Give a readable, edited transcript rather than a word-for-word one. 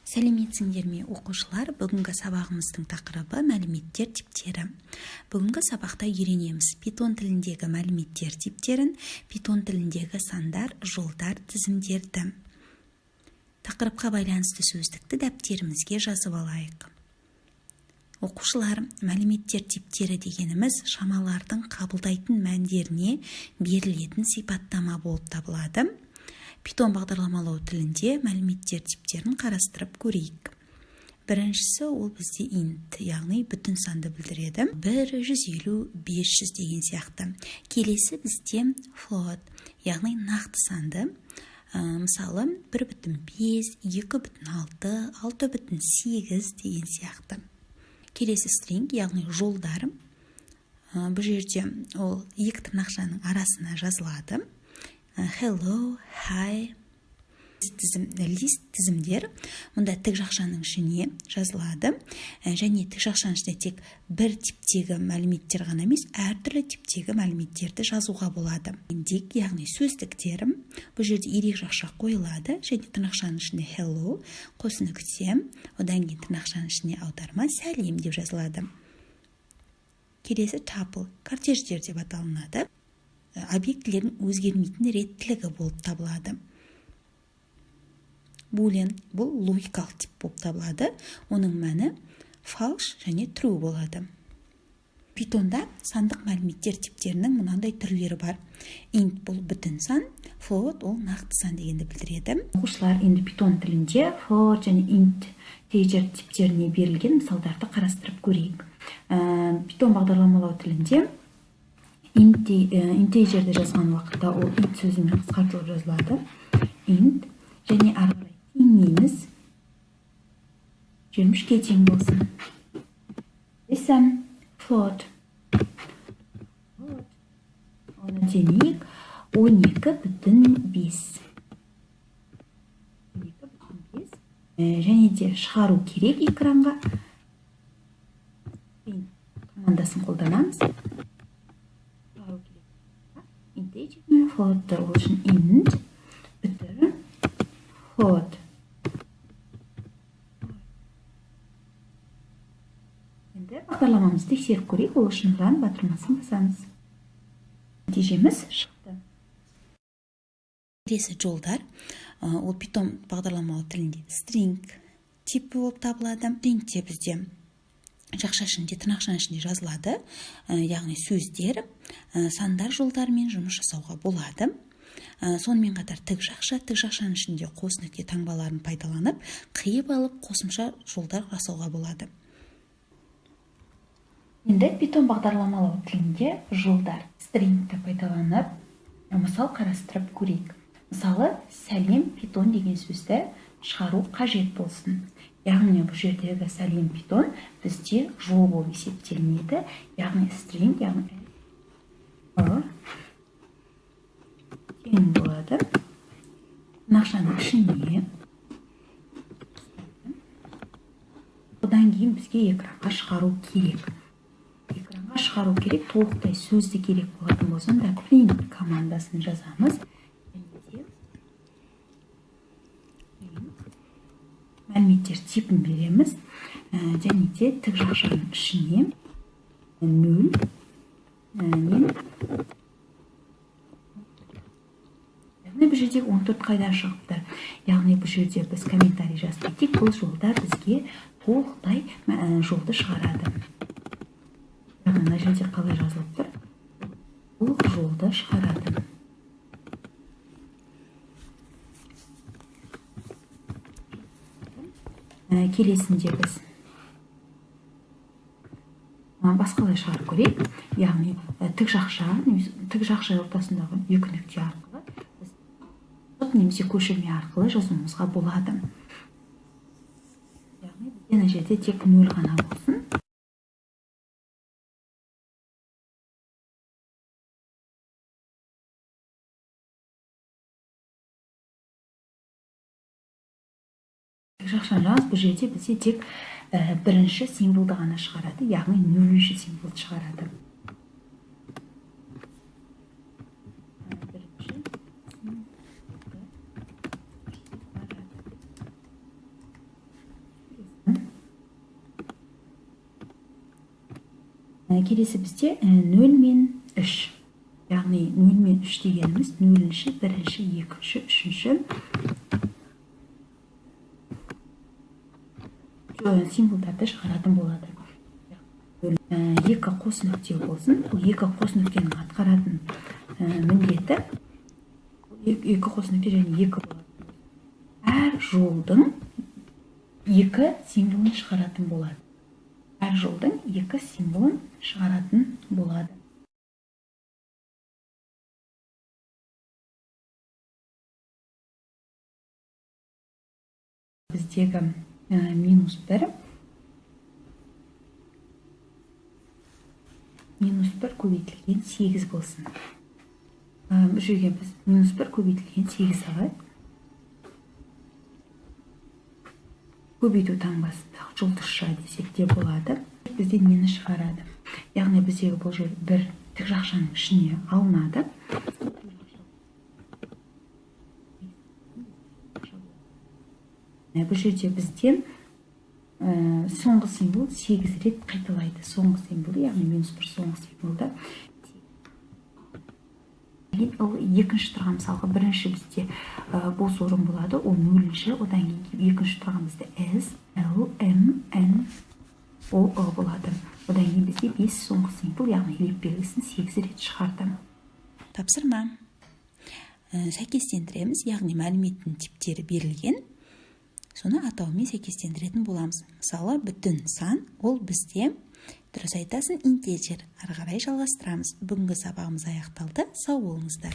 Сәлеметсіңдер ме, оқушылар? Бүгінгі сабағымыздың тақырыбы мәліметтер типтері. Бүгінгі сабақта үйренеміз Python тіліндегі мәліметтер типтерін, Python тіліндегі сандар, жолдар, тізімдерді. Тақырыпқа байланысты сөздікті дәптерімізге жазып алайық. Оқушылар, мәліметтер типтері дегеніміз шамалардың қабылдайтын мәндеріне берілетін сипаттама болып табылады. Python бағдарламалау тілінде мәліметтер типтерін қарастырып көрейік. Біріншісі ол бізде int, яғни бүтін санды білдіреді. 1, 150, 500 деген сияқты. Келесі бізде float, яғни нақты санды. Мысалы, 1,5, 2,6, 6,8 деген сияқты. Келесі string, яғни жолдар. Бұл жерде ол екі тырнақшаның арасына жазылады. Hello, hi, тізім, list тізімдер. Мұнда тік жақшаның ішіне жазылады. Және тік жақшаның ішінде тек бір типтегі мәліметтер ғана емес, әртүрлі типтегі мәліметтерді жазуға болады. Dict, яғни сөздіктер. Бұл жерде ирек жақша қойылады және тырнақшаның ішінде hello, қос нүкте, одан кейін тырнақшаның ішіне аударма сәлем деп жазылады. Келесі tuple, кортеждер деп аталынады. Объектілердің өзгермейтін реттілігі болып табылады. Boolean бұл логикалық тип болып табылады. Оның мәні false және true болады. Pythonда сандық мәліметтер типтерінің мынандай түрлері бар. Int бұл бүтін сан, float ол нақты сан дегенді білдіреді. Оқушылар, енді Python тілінде float және int integer типтеріне берілген мысалдарды қарастырып көрейік. Python бағдарламалау тілінде integerді жазған уақытта ол int сөзімен қысқартылып жазылады. Int және ары қарай теңейміз. 23-ке тең болсын. Келесі float. Оны теңейік 12,5. 12,5. Және де шығару керек экранға. Print командасын қолданамыз. Integer мен float ол үшін int үтір float. Енді бағдарламамызды тексеріп көрейік. Ол үшін run батырмасын басамыз. Нәтижеміз шықты. Келесі жолдар, ол Python бағдарламалау тілінде string типі болып табылады. Stringте бізде жақша ішінде, тырнақшаның ішінде жазылады, яғни сөздер, сандар жолдарымен жұмыс жасауға болады. Сонымен қатар тік жақша, тік жақшаның ішінде қос нүкте таңбаларын пайдаланып, қиып алып қосымша жолдар жасауға болады. Енді Python бағдарламалау тілінде жолдар stringті пайдаланып, мысал қарастырып көрейік. Мысалы, сәлем Python деген сөзді шығару қажет болсын. Яғни бұл жердегі сәлем Python бізде жол болып есептелінеді. Яғни string, яғни r тең болады. Тырнақшаның ішіне. Одан кейін бізге экранға шығару керек. Экранға шығару керек, толықтай сөзді керек болатын болса, онда print командасын жазамыз. Мәліметтер типін береміз. Және де тік жақшаның ішіне 0 мен, яғни бұл жерде 14 қайдан шығып тұр. Яғни бұл жерде біз комментарий жазып кетейік. Бұл жолдар бізге толықтай жолды шығарады. Яғни мына жерде қалай жазылып тұр? Толық жолды шығарады. Келесінде біз басқалай шығарып көрейік. Яғни тік жақша немесе тік жақша ортасындағы екі нүкте арқылы біз немесе көшірме арқылы жазуымызға болады. Яғни бізде мына жерде тек 0 ғана болсын. Жақшаны жаз, бұл жерде бізде тек бірінші символды ғана шығарады, яғни нөлінші символды шығарады. Бірінші символды шығарады. Келесі бізде 0 мен 3. Яғни 0 мен 3 дегеніміз 0-ші, 1-ші, 2-ші, 3-ші символдарды шығаратын болады. 2 қос нүкте болсын. Бұл 2 қос нүктенің атқаратын міндеті 2 қос нүкте және 2 болады. Әр жолдың 2 символын шығаратын болады. Әр жолдың 2 символын шығаратын болады. Біздегі -1 -1 көбейтілген 8 болсын. Бұл жерге біз -1 көбейтілген 8 алайық. Көбейту таңбасы жұлдызша десек те болады. Бізде нені шығарады? Яғни біздегі бұл жер бір тік жақшаның ішіне алынады. Бұл жерде бізде соңғы символ 8 рет қайталайды. Соңғы символды, яғни -1 соңғы символды. Ол екінші тұрған, мысалға, бірінші бізде бос орын болады, ол 0-ші, одан кейін екінші тұрған бізде S, L, M, N, O, Ы болады. Одан кейін бізде 5 соңғы символ, яғни леп белгісін 8 рет шығарды. Тапсырма. Сәйкестендіреміз, яғни мәліметтің типтері берілген. Соны атауымен сәйкестендіретін боламыз. Мысалы, бүтін сан, ол бізде, дұрыс айтасың, интеджер. Ары қарай жалғастырамыз. Бүгінгі сабағымыз аяқталды. Сау болыңыздар.